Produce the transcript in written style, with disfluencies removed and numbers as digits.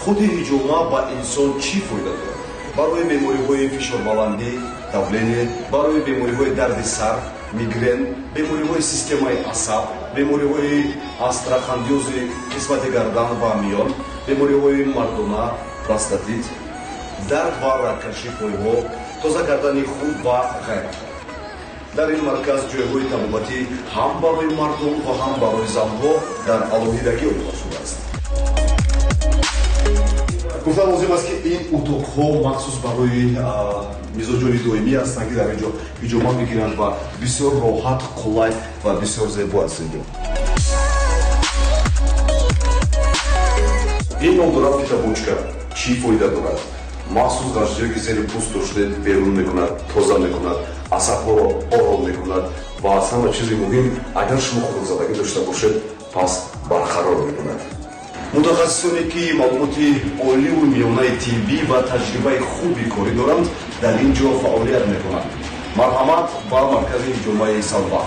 Худи ҳиҷома ба инсон чӣ фоида дорад? Барои бемориҳои фишорбаландӣ, давление, барои бемориҳои дарди сар, мигрен, бемориҳои системаи асаб, бемориҳои остеохондрези қисмати гардан ва миён, бемориҳои мардона, простатит, дард ва рагкаши пойҳо, тоза кардани хун ва ғайра. Дар ин марказ ҷойҳои табобатӣ ҳам барои мардон ва ҳам барои занҳо дар алоҳидагӣ омода шудааст. Гуфта лозим аст, ки ин утоқҳо махсус барои мизоҷони доимӣ ҳастанд, ки дар ин ҷо ҳиҷома мегиранд, ва бисёр роҳат, қулай ва бисёр зебо аст ин ҷо. Ин ном дорад фитобочка. Чӣ фоида дорад? Махсус ғашҷое, ки зери пӯст доштед, берун мекунад, тоза мекунад, асабҳоро ором мекунад ва аз ҳама чизи муҳим, агар шумо хунзадагӣ дошта бошед, пас барқарор мекунад. Мутахассисоне, ки маълумоти оливу миёнаи тиббӣ ва таҷрибаи хуби корӣ доранд, дар ин ҷо фаъолият мекунанд. Марҳамат ба маркази ҳиҷомаи Салва.